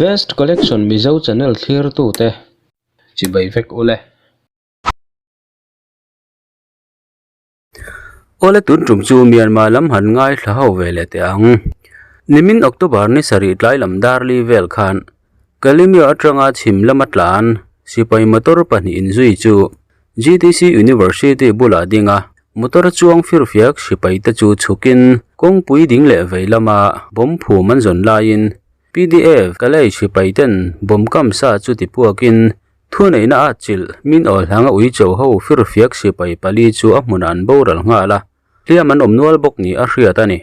Best Collection Mizo channel thlirtute chibai vek ule. Awle tun tum chu Myanmar lam han ngaithla ho ve leh teh ang. Nimin October ni sarih tlai lam darli vel khan Kalemyo atanga chhim lama tlan sipai motor pahnih inzui chu GTC University bulah ding a, motor chuang firfiak sipai te chu chhukin kawngpui ding leh vei lama bomb phum an zawn laiin PDF Kalay sipai ten bomb kam sa chu tipuakin Thuneihna a chilh, min awl hlanga uicho ho firfiak sipai pali chu a hmunah an boral nghal a, hliam an awm nual bawk ni a hriat a ni.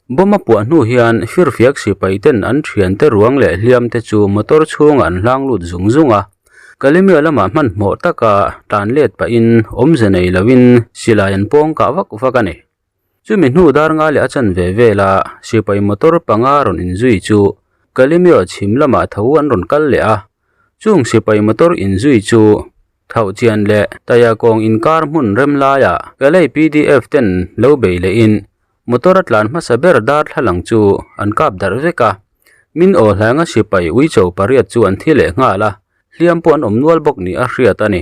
Bomb a puah hnu hian firfiak sipai ten an thiante ruang leh hliam te chu motor chhungah an hlang lut zung zung a, Kalemyo lamah hmanhmawh taka tan let pahin awmze nei loin silai an pawng kah vak vak a ni. Chumi hnu dar nga leh a chanve vela sipai motor panga rawn inzui chu Kalemyo chhim lamah tho an rawn kal leh a, Chung sipai motor inzui chu Thauhchian leh Taiakawng inkar hmun rem laiah Kalay pdf ten lo bei lehin motor a tlan hmasa ber darthlalang chu an kap darh vek a. Min aw hlanga sipai uicho pariat chu an thi leh nghal a, hliam pawh an awm nual bawk ni a hriat a ni.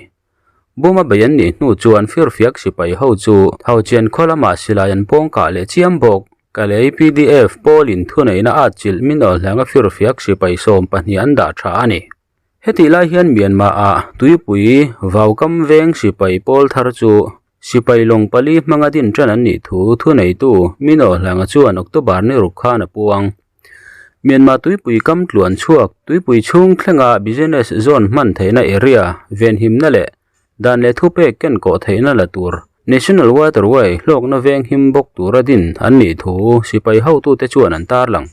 Buma bei an nih hnu chuan firfiak sipai ho chu Thauchian khaw lamah silai an pawng kah leh chiam bawk. Kalay pdf pawlin thuneihna at chilh min aw hlanga firfiak sipai 12 an dah tha a ni. Hetih lai hian Myanmar ah tuipui vaukam veng sipai pawl thar chu sipai lawng pali hmanga din tan an nih thu thuneitu min aw hlanga chuan October ni ruk khan a puang. Myanmar tuipui kam tluan chhuak tuipui chhung thlenga business zone hman theihna area venhimna leh Dan leh thupek ken kawh theihna la tur National Waterway hlawkna veng him bawk tura din an nih thu sipai hotute chuan an tarlang.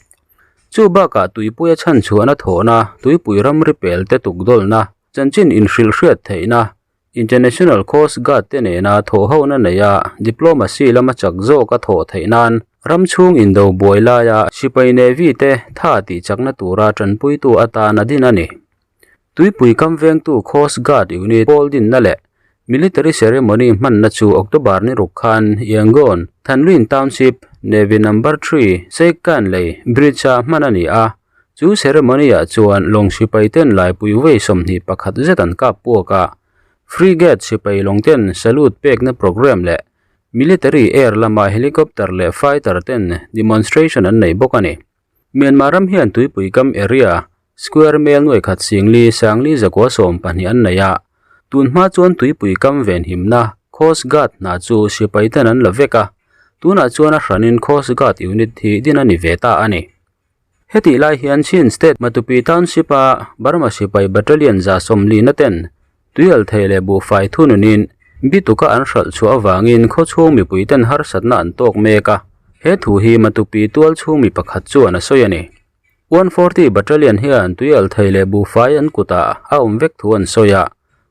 Chu bakah tuipuia chhanchhuahna thawhna, tuipui ramri pel te tukdawlna, chanchin inhrilhhriat theihna, International Coast Guard te nena thawhhona neia diplomacy lama chak zawka thawh theih nan ram chhung indo buai laia sipai Navy te tha tihchakna tura tanpuitu atana din a ni. Tuipui kam vengtu Coast Guard Unit pawl dinna leh Military Ceremony hmanna chu October ni ruk khan Yangon, Thanlwin Township, Navy Number Three, Seikkan lei Bridge-ah hman a ni a. Chu ceremony-ah chuan lawng sipai ten laipui vei 21 zet an kap puak a. Frigate sipai lawng ten salute pekna programme leh Military Air lama helicopter leh fighter ten demonstration an nei bawk a ni. Myanmar ram hian tuipui kam area Square mel nuai khat singli sangli zakua 12 an nei a, tun hma chuan tuipui kam venhimna Coast Guard hna chu sipai ten an la vek a, tunah chuan a hranin Coast Guard unit hi din a ni ve ta a ni. Hetih lai hian Chin State Matupi Township a Burma sipai Battalion 140 na ten tuial thei leh buhfai thununin bituka an hralh chhuah avangin khawchhung mipui ten harsatna an tawk mek a, he thu hi Matupi tual chhung mi pakhat chuan a sawi a ni. 140 Battalion hian tuial thei leh buhfai an kutah a awm vek thu an sawi a,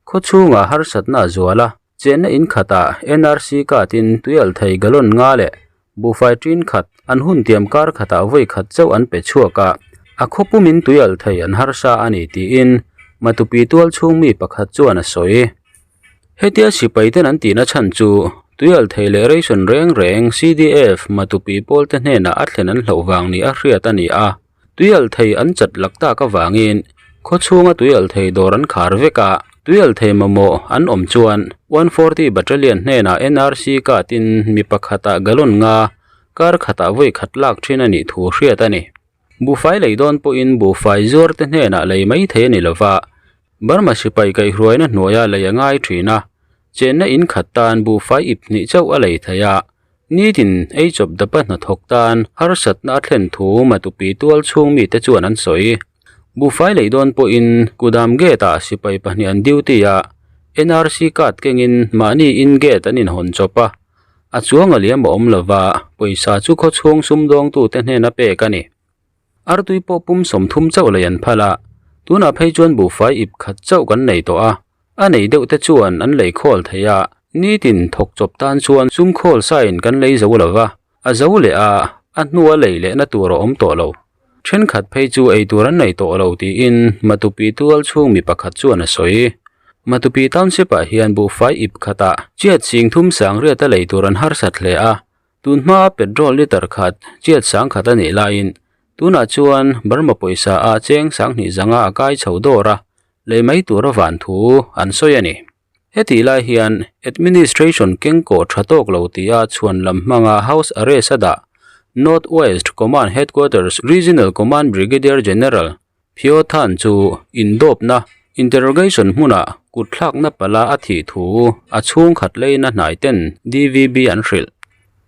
khawchhungah harsatna a zual a, chenna in khatah NRC card-in tuial thei gallon nga leh buhfai tin khat an hun tiam kar khatah vawi khat chauh an pe chhuak a, a khawpumin tuial thei an harsa a ni tiin Matupi tual chhung mi pakhat chuan a sawi. Hetia sipai ten an tihna chhan chu tuial thei leh ration reng reng CDF Matupi pawl te hnenah a thlen an hlauh vang ni a hriat a ni a, tuial thei an chat lak tak avangin khawchhunga tuial thei dawr an khar vek a, tuial thei mamawh an awm chuan 140 Battalion hnenah NRC card in mi pakhatah gallon nga kar khatah vawi khat lak thin a nih thu hriat a ni. Buhfai lei dawn pawhin buhfai zuar te hnenah lei mai thei a ni lova, Burma sipai kaihhruaina hnuaia lei a ngai thin a, chenna in khat tan buhfai ip hnih chauh a lei thei a, nitin ei chawp dapa hnathawk tan harsatna a thlen thu Matupi tual chhung mite chuan an sawi. Buhfai lei dawn pawhin Kudam gate ah sipai pahnih an duty a, NRC card kengin mahni in gate an inhawn chawp a, a chuang a liam a awm lova, pawisa chu khawchhung sumdawngtute hnena pek a ni. Artui pawh pum 30 chauh lei an phal a, tunah phei chuan buhfai ip khat chauh kan nei tawh a, a nei deuh te chuan an lei khawl thei a, nitin thawk chawp tan chuan sum khawl sain kan lei zo lo va, a zo leh a, a hnua lei lehna tur a awm tawh lo. Thenkhat phei chu ei tur an nei tawh lo tiin Matupi tual chhung mi pakhat chuan a sawi. Matupi Township ah hian buhfai ip khatah chiat sing thum sang riata lei tur an harsat hle a, Tun hmaa petrol liter khat chiat sang khat a nih laiin Tunah chuan Burma pawisa ah cheng sanghnih zanga a kai chho dawr a, lei mai tura van thu an sawi a ni. Hetih lai hian Administration kengkawh tha tawk lo tia chhuan lam hmanga House Arrest a dah North West Command Headquarters Regional Command Brigadier General Phyo Than chu indawpna, interrogation, hmunah kutthlakna pala a thih thu a chhungkhat leina hnaiten DVB an hrilh.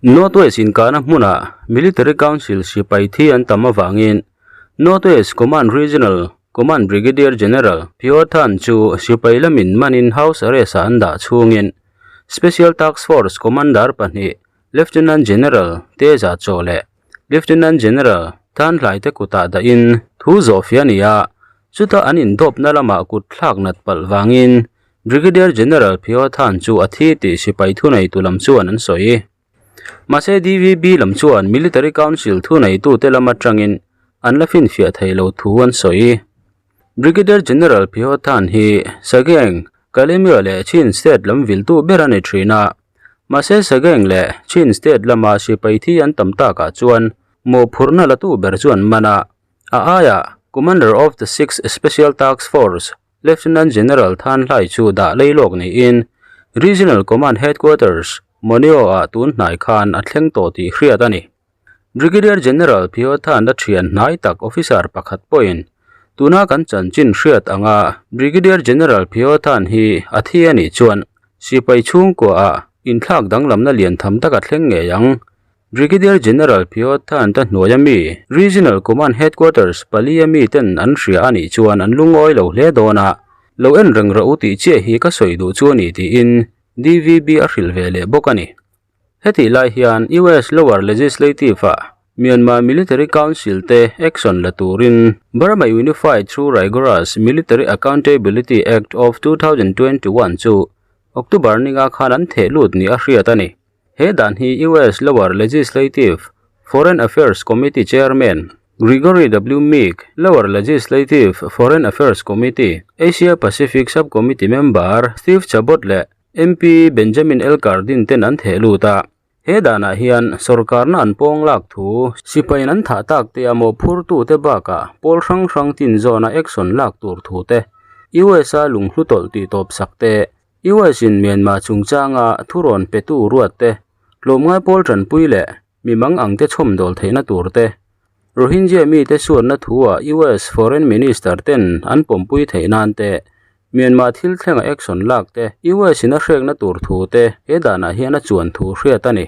North West inkahna hmunah Military Council sipai thi an tam avangin North West Command Regional Command Brigadier General Phyo Than chu sipai lamin manin house arrest-ah an dah chhungin Special Task Force Commander pahnih Lieutenant General Teza Chaw leh Lieutenant General Tan Hlaite kutah dahin thu zawhfia a ni a, chuta an indawpna lamah kut thlak nat palh vangin Brigadier General Phyo Than chu a thi tih sipai thuneitu lam chuan an sawi. Mahse DVB lam chuan Military Council thuneitute lam atangin an la finfiah thei lo thu an sawi. Brigadier General Phyo Than hi Sagaing, Kalemyo leh Chin State lam viltu ber a ni thin a, Mahse Sagaing leh Chin State lama sipai thi an tam takah chuan mawhphurhna latu ber chu an man a, a aiah Commander of the Sixth Special Task Force Lieutenant General Than Hlai chu dah lei lawk niin Regional Command Headquarters, Moneo-ah tun hnai khan a thleng tawh tih hriat a ni. Brigadier General Phyo Than a thian hnai tak officer pakhat pawhin tuna kan chanchin hriat anga Brigadier General Phyo Than hi a thi a nih chuan sipai chhungkuaah inthlak danglamna lian tham tak a thleng ngei ang. Brigadier General Phyo Than ta hnuaia mi Regional Command Headquarters palia mi ten an hria a nih chuan an lungawi lo hle dawn a, lo en reng rawh u tih chiah hi ka sawi duh chu a ni tiin DVB a hrilh ve leh bawk a ni. Hetih lai hian US Lower Legislative-ah Myanmar Military Council te action la turin Burma Unified Through Rigorous Military Accountability Act of 2021 chu October ninga khan an theh lut ni a hriat a ni. He dan hi US Lower Legislative Foreign Affairs Committee Chairman Gregory W. Meek, Lower Legislative Foreign Affairs Committee Asia Pacific Subcommittee member Steve Chabot leh MP Benjamin L. Cardin ten an theh lut a, he danah hian sorkarna an pawng lak thu sipaiin an thah tak te a mawhphurtute bakah pawl hrang hrang tin zawna action lak tur thu te, US a lunghlu tawlh tih tawp sak te, US in Myanmar chungchanga thurawn petu ruat te, tlawmngai pawl tanpui leh mimang ang te chhawmdawl theihna tur te, Rohingya mite suanna thu-ah US Foreign Minister ten an pawmpui theih nan te, Myanmar thil thlenga action lak te, US in a hrekna tur thu te he danah hian a chuan thu hriat a ni.